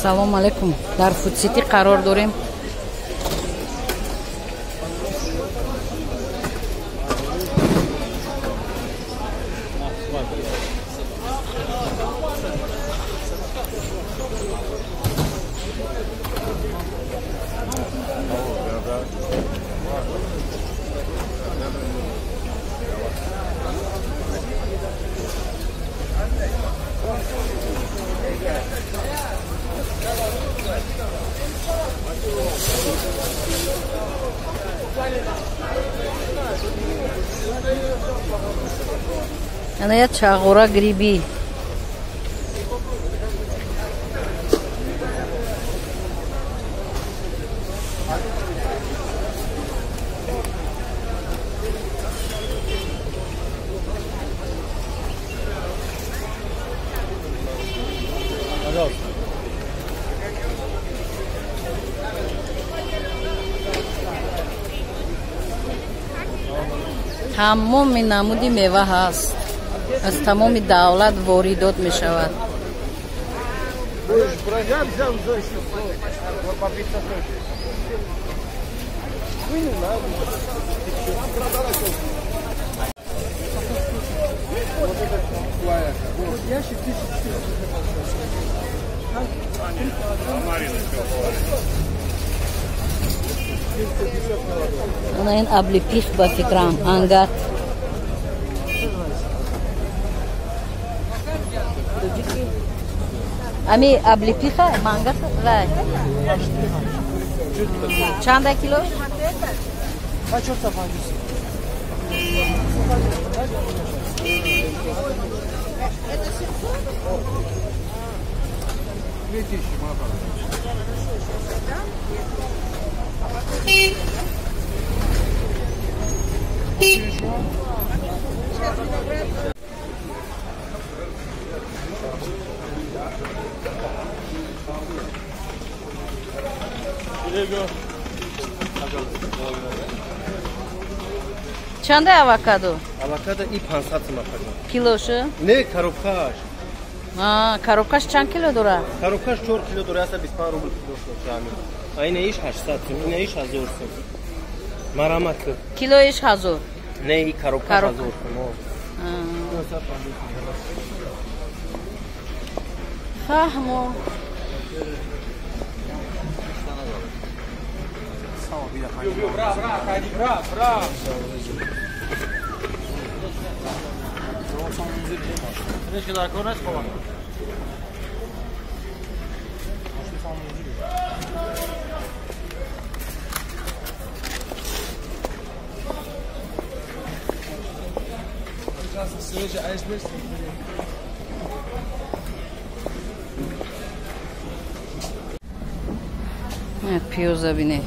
Салом алейкум. Дар Фудсити қарор дорем. Ана я чағура гриби. Тамоми намуди мева ҳаст. Аз тамоми давлат воридот мешавад. Ана ин облепих ба фикрам ангат. Ами облепиха мангат вай. Чанда кило? Чанда авокадо? Авокадо и 500 сом апаҷон. Килошу? Не, коробкаш. А, коробкаш чанд кило дора? Коробкаш 4 кило дора, 125 рубл килош ҷамъ. А ина иш 800 сом, ина иш 1000 сом. Марамат. Килоиш 1000. Не, и коробка 1000 сом. Фаҳмо. Пиёза бине.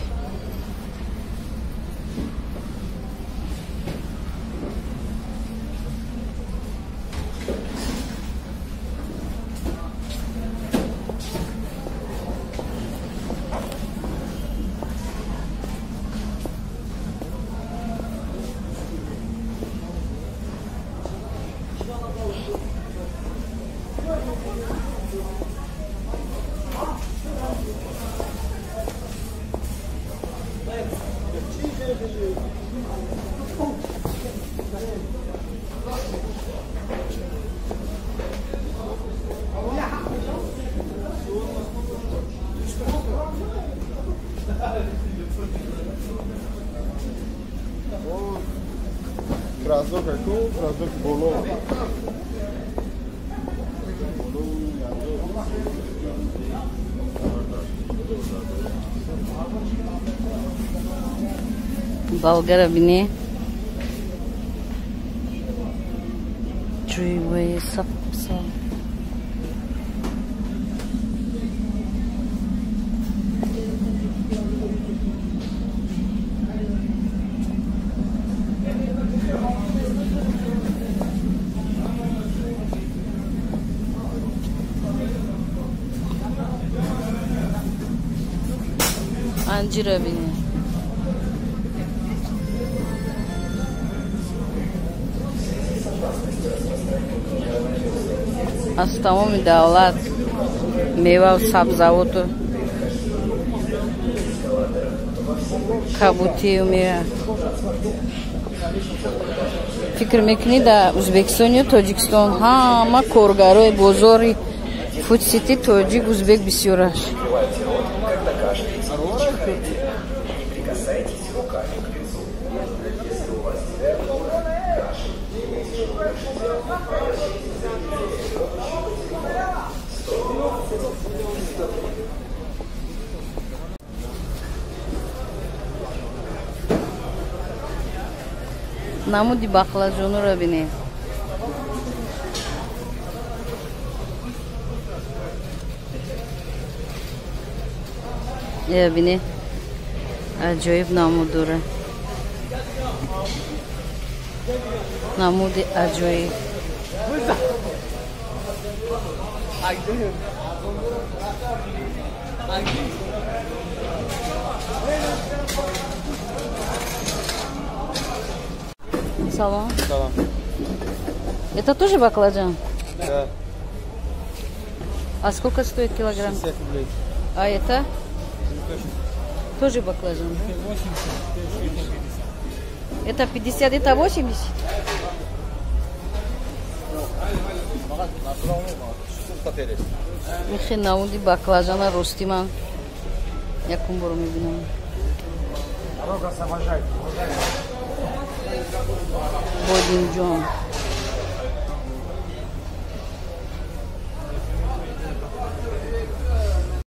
Болгара бине. Ҷӯйвои сапса. Анҷира бине. Аз тамоми давлат Мевау сабзавоту кабутию мева. Фикр мекунӣ, дар Ӯзбекистону Тоҷикистон ҳама коргарои бозори Фудсити тоҷик, узбек бисёраш. Намуди бақлаҷонуро бинед. Бине, аҷоиб намуд дора, намуди аҷоиб. Салом. Салом. Это тоже баклажан? Да. А сколько стоит килограмм? 60 рублей. А это? Тоже баклажан, да? 80. Это 50, это 80? Михи намуди баклажана рости ман якум боро мебинам. Бодимҷон.